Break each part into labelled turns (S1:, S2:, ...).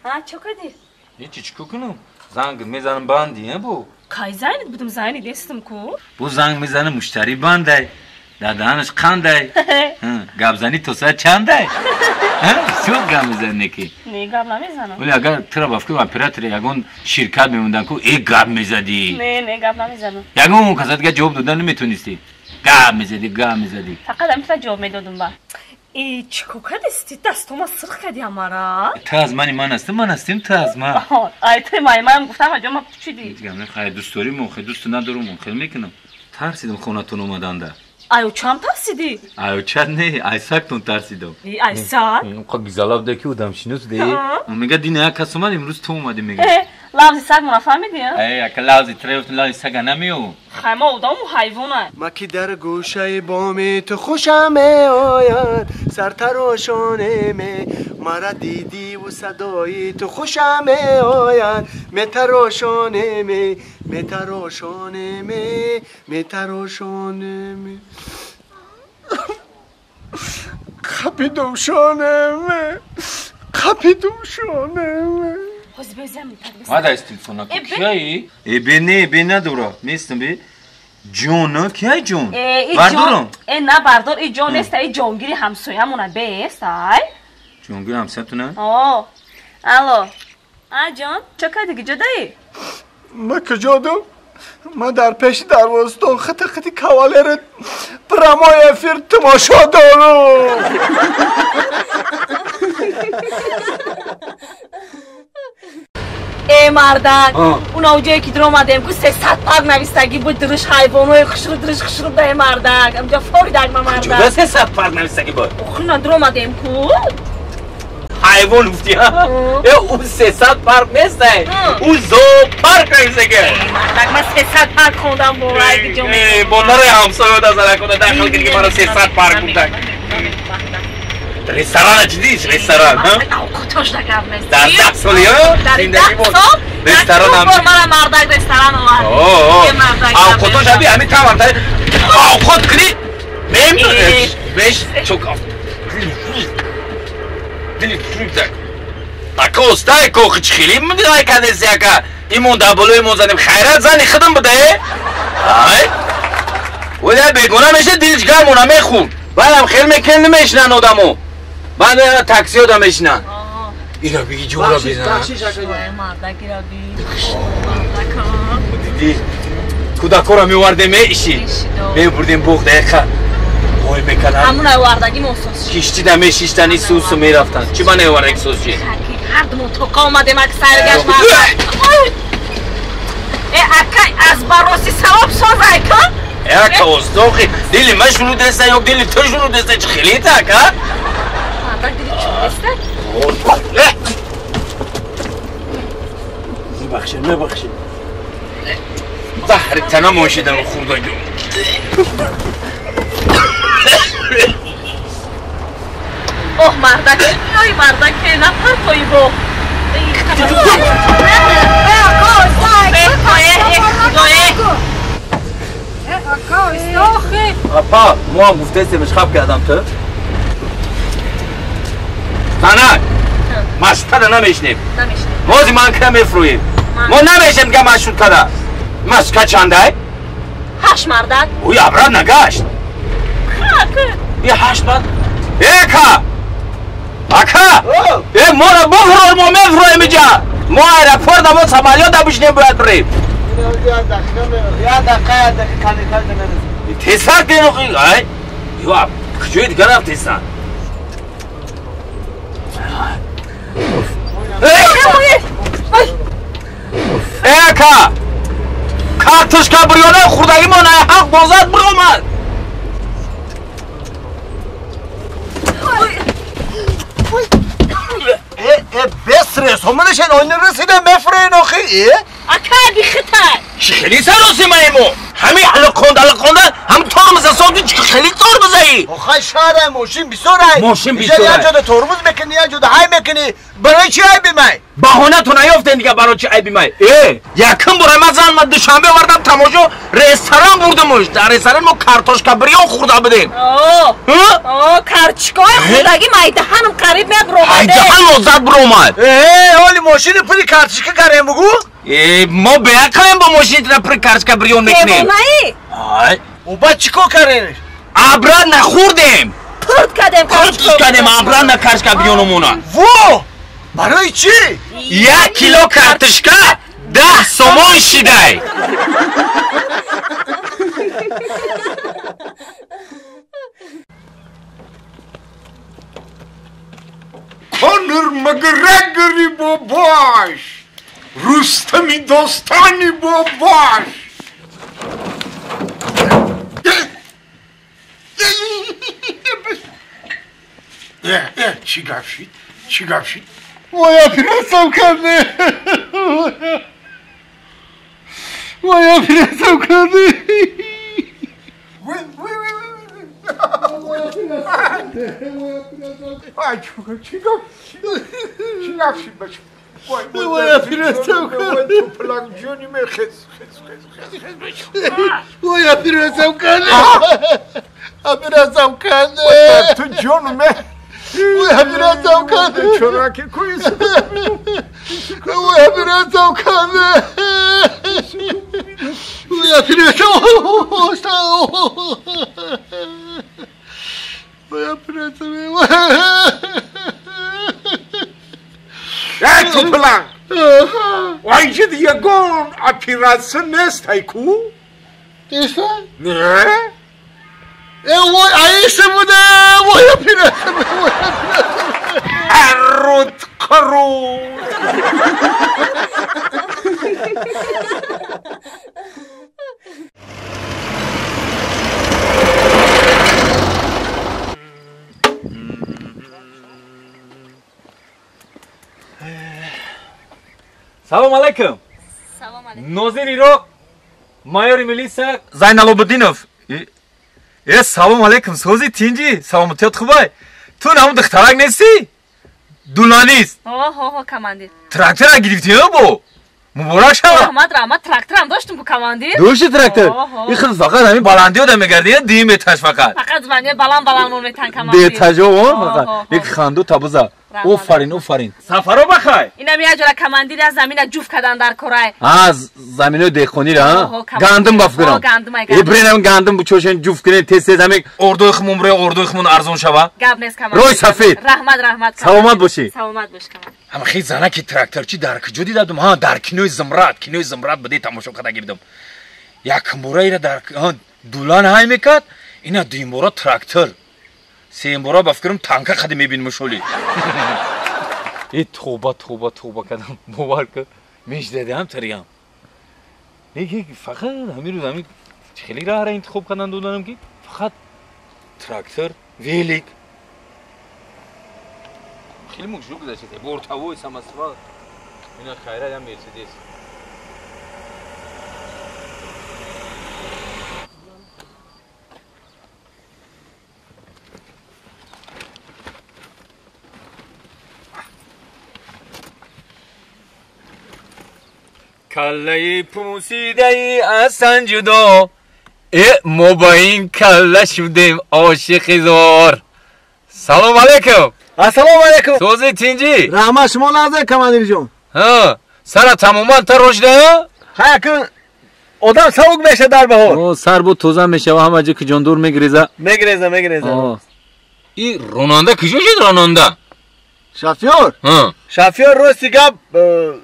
S1: Ҳа, чо кардӣ?
S2: Ҳечи чӣ кунам? Занг мезанам банди, бу.
S1: Кай занг будам, занг нестам ку?
S2: Бу занг мезанам муштари бандай. Даданаш қандай? Гапзанӣ то соат чандай? Чӣ гап мезанӣ ки?
S1: Не, гап намезанам.
S2: Вале агар тура ба фикр оператори ягон ширкат мемондан ку, э гап мезадӣ.
S1: Не, не, гап намезанам.
S2: Ягон каса дига ҷавоб додан наметонистӣ. Гап мезадӣ, гап мезадӣ.
S1: Фақат ҳамин ҷавоб медодум ба. Э, чӣ кор кардисти? Дастома сирх кардӣ ҳамара?
S2: Ту аз мани ман ҳастӣ, ман ҳастим ту аз ман.
S1: Ай ту май ман гуфтам аҷо ма пучидӣ.
S2: Хай дӯст дорим, хай дӯст надорум, хел мекунам. Тарсидам хонатон омаданда.
S1: Ай очам тарсидӣ?
S2: Ай очат не, ай сагтон тарсидам.
S1: Ай саг?
S2: Гизалаб да ки одамшинос де. Мега дина як кас омад, имрӯз ту омадӣ мега.
S1: Лавзи саг мона фаҳмидӣ?
S2: Ай, ака лавзи тра лавзи сага намеёвам.
S1: Хай ма одаму ҳайвона.
S3: Ма ки дар гӯшаи боми ту хушам меояд, сартарошоне ме мара дидиву садои ту хушам меояд, метарошоне ме, метарошоне ме, метарошоне ме. Қапидум шонеме, қапидум шонеме.
S2: Мада из телефона кияи? Э бе не, бе надора. Нестам бе. Ҷон, кияй ҷон? Бардорам?
S1: Э на бардор, и ҷон нест, и ҷонгири ҳамсоямона бест, ай.
S2: Ҷонгири ҳамсоятона?
S1: О. Алло. А ҷон, чо кардӣ, куҷо даӣ?
S3: Ма куҷо дум? Ма дар пеши дарвозатон хити хити кавалери прямой эфир тамошо дорум.
S1: Э мардак, уна ҷое ки дуромадем ку 300 парк навистагӣ буд, дуриш ҳайвонои хушру дуриш хушру да э мардак, амҷа форидаг ма мардак.
S2: Куҷо 300 парк навистагӣ буд?
S1: Охина дуромадем ку.
S2: Ҳайвон гуфтӣ, ҳа? Э ӯ 300 парк нест, ӯ зоопарк навистагӣ.
S1: Мардак, ман 300 парк хондам бо райги ҷо.
S2: Э, бо нарои ҳамсоё да зара куда дахл кардӣ ки маро 300 парк гуфтак. Ресторана чӣ дидиш? Ресторан, ҳа?
S1: Кутош да гап нест.
S2: Дар 10 соли, ҳа? Зиндагӣ буд. Ресторан ҳам.
S1: Мара мардак ресторан овард.
S2: Авқотош аби ҳамин тамам тари. Авқот кунӣ? Мем беш чок. Дили фрюзак. Ака остай кохи чихили мдиай кадеси ака. Имон дар болои мо занем. Хайрат зани худам буда, э? Ай? Оля бегона меша дилш гармона мехӯрд. Баъдам хел мекунем намешинанд одамо. Баъд таксиҳо да мешинанд. Ира биги ҷора бизан. Дидӣ кӯдакҳоро меовардем иши. Мебурдем боғ дақиқа. Ой мекарданд.
S1: Ҳамун овардагӣ мо соз шид.
S2: Киштида мешиштани сусу мерафтанд. Чӣ ба наовардаги соз шид?
S1: Ҳар думо тоқа омадем ак сайргашт мардак. Э ака аз бароси савоб соз айка?
S2: Ака остохи дили ман шурӯъ деста ё дили ту шурӯъ деста чӣ хелита ака?
S1: Мардак дили чӣ деста?
S2: Мебахшед, мебахшед. Заҳри тана мошидан хурдагӣ.
S1: Оҳ мардак, ой мардак, напартои бо.
S2: Апа, мо ҳам гуфтаистем ишхаб кардам ту. Занак, машрутада намешнем. Бози ман кира мефурӯем. Мо намешнем дига машруткада. Машрутка чандай?
S1: 8 мардак.
S2: Ӯй абрат нагашт. И 8 мард. Э ака! Ака! Э моро бифурӯй, мо мефурӯем иҷа. Мо аэропорта мо самолёта бишнем бояд бирем.
S3: Як дақиқа, як дақиқа, калитар намерасад.
S2: Тезтар кунед охи. Ай! Ё, куҷои дигар рафтесан? Э ака! Картошка бирёна хӯрдагӣ мо на ҳақ бозад биромад.
S3: Э бес ресомадашен он расида мефурӯен охи. Э?
S1: Ака бихитай.
S2: Чӣ хеле саросимаи мо? Ҳамин алақонда алақонда ҳам тормоза созди чӣ хеле тормозаи?
S3: Охай шаҳра мошин бисёрай.
S2: Мошин бисёрай.
S3: Як ҷода тормоз мекунӣ, як ҷода ҳай мекунӣ. Барои чӣ айби май?
S2: Баҳонатон наёфтен дига барои чӣ айби май? Э, якум бора ман зан ма Душанбе овардам тамошо, ресторан бурдамуш. Дар ресторан мо картошка бирён хӯрда будем.
S1: О, карчикои хӯрдагӣ майдаҳанам қариб мебуромад.
S2: Майдаҳан лоззат буромад.
S3: Э, ҳоли мошини пули картошка карем бугу?
S2: Э, мо беақлем бо мошини пули картошка бирён мекунем.
S1: Девонаи?
S2: Ай.
S3: О, баъд чӣ кор карем?
S2: Абрат нахӯрдем.
S1: Пурт кардем
S2: картошка. Кардем абрат на картошка бирёнумона.
S3: Во! Барои чӣ?
S2: 1 кило картошка 10 сомон шидай.
S4: Конор Макгрегори бобош, Рустами Достони бобош. Чӣ гап шид? Чӣ гап шид?
S3: Вой, операциям карде. Вой, операциям карде.
S4: Вой, вой, вой, вой. Чӣ гап шид? Чӣ гап шид, бача? Вой,
S3: вой, операциям карде.
S4: Тупалак ҷони ме, хез, хез, хез, хез, бача.
S3: Вой, операциям карде. Операциям карде.
S4: Ту ҷону ме.
S3: Вой, операциям карде.
S4: Чораки куис.
S3: Вой, операциям карде. Вой, операциям. Вой, операциям.
S4: Эй, тупалак. Вай, ҷид ягон операция нест, ай ку?
S3: Нест?
S4: Не.
S3: Э, вой, аиса буда. Вой, операция. Вой, операция.
S4: Арут қарут.
S2: Салом алейкум.
S1: Салом алейкум.
S2: Нозир Ироқ, майори милиса Зайналобиддинов. Э, салом алейкум, сози тинҷи, саломатият хубай. Ту намун духтарак нестӣ? Дуланист.
S1: Ҳо, командир.
S2: Трактора гирифтӣ бо? Муборак шава.
S1: Раҳмат, раҳмат, тракторам доштум ку командир.
S2: Дошти трактор? Ин хел фақат ҳамин баландиё да мегардӣ, дим меташ фақат.
S1: Фақат звание баланд баланд мон метан командир.
S2: Бетажо фақат. Як ханду табуза. Офарин, офарин. Сафаро бахай.
S1: Инам як ҷора командир аз замина ҷуфт кардан дар корай.
S2: А, заминои деҳқонира, а? Гандум бафкунам.
S1: Гандум ай.
S2: Э, бренам гандум бучошен ҷуфт кунен, тез тез ҳамин ордои хумон бре, ордои хумон арзон шава.
S1: Гап нест командир.
S2: Рой сафед.
S1: Раҳмат, раҳмат.
S2: Саломат бошӣ.
S1: Саломат бош командир.
S2: Ҳама хел занаки тракторчи дар куҷо дидадум? Ҳа, дар кинои Зумрад, кинои Зумрад биде тамошо карда гирдум. Якумбора ира дар дулан ҳай мекард, ина дуюмбора трактор. Сеюмбора ба фикрам танка қади мебинем шоли. Э, тоба, тоба, тоба кардам. Бовар кун, мешдадам тариам. Неки фақат ҳамин рӯз ҳамин хеле раҳра интихоб кардан доданам ки фақат трактор, велик. Хеле мушкил гузашт. Бортовой самосвал. Ина хайра ям Мерседес. Каллаи пӯсидаи аз сан ҷудо. Э, мо ба ин калла шудем ошиқи зор. Салом алейкум.
S3: Ассалому алейкум.
S2: Сози тинҷӣ?
S3: Раҳмат, шумо лаҳза командирҷон.
S2: Ҳа, сара тамоман тарошида?
S3: Ҳа, якун одам савук меша дар баҳор.
S2: О, сар бу тоза мешава, ҳама ҷо ки ҷондур мегиреза.
S3: Мегиреза, мегиреза.
S2: И ронанда куҷо шуд ронанда?
S3: Шофёр?
S2: Ҳа.
S3: Шофёр рости гап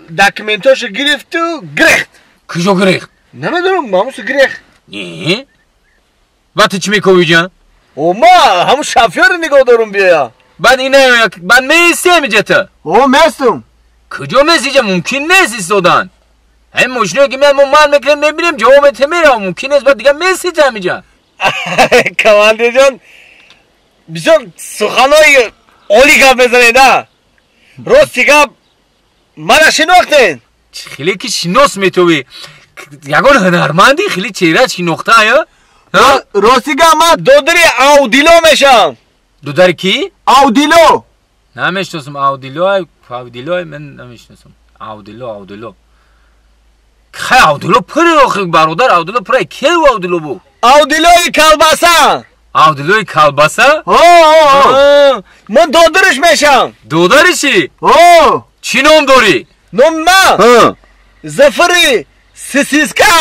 S3: документошо гирифту гирехт.
S2: Куҷо гирехт?
S3: Намедонам, ҳамусу гирехт.
S2: Не? Ба ту чӣ мекови ҷа?
S3: О, ма ҳамун шофёрро нигоҳ дорум биёя.
S2: Баъд ина баъд меисти ҳамиҷа ту?
S3: О, местум.
S2: Куҷо мести ҷа? Мумкин нест истодан. Ҳамин мошиное ки меяд мо ман мекунем, мебинем, ҷавоб метем, меравам. Мумкин нест, баъд дига мести ту ҳамиҷа.
S3: Командирҷон, бисёр суханои олӣ гап мезанед, а? Рости гап мана шинохтен.
S2: Хеле ки шинос метовӣ. Ягон ҳунарманди хеле чеҳраат шинохта, ая?
S3: Рости гап ман додари Аудило мешавам.
S2: Додари кӣ?
S3: Аудило.
S2: Намешносам Авдилой, Авдилой ман намешносам. Авдило, Авдило. Хай Авдило пури охи бародар, Авдило пури ки Авдило бу?
S3: Авдилои колбаса.
S2: Авдилои колбаса?
S3: Ҳо, ман додариш мешам.
S2: Додариши?
S3: Ҳо.
S2: Чӣ ном дорӣ?
S3: Ном ман? Зафари Сисиска.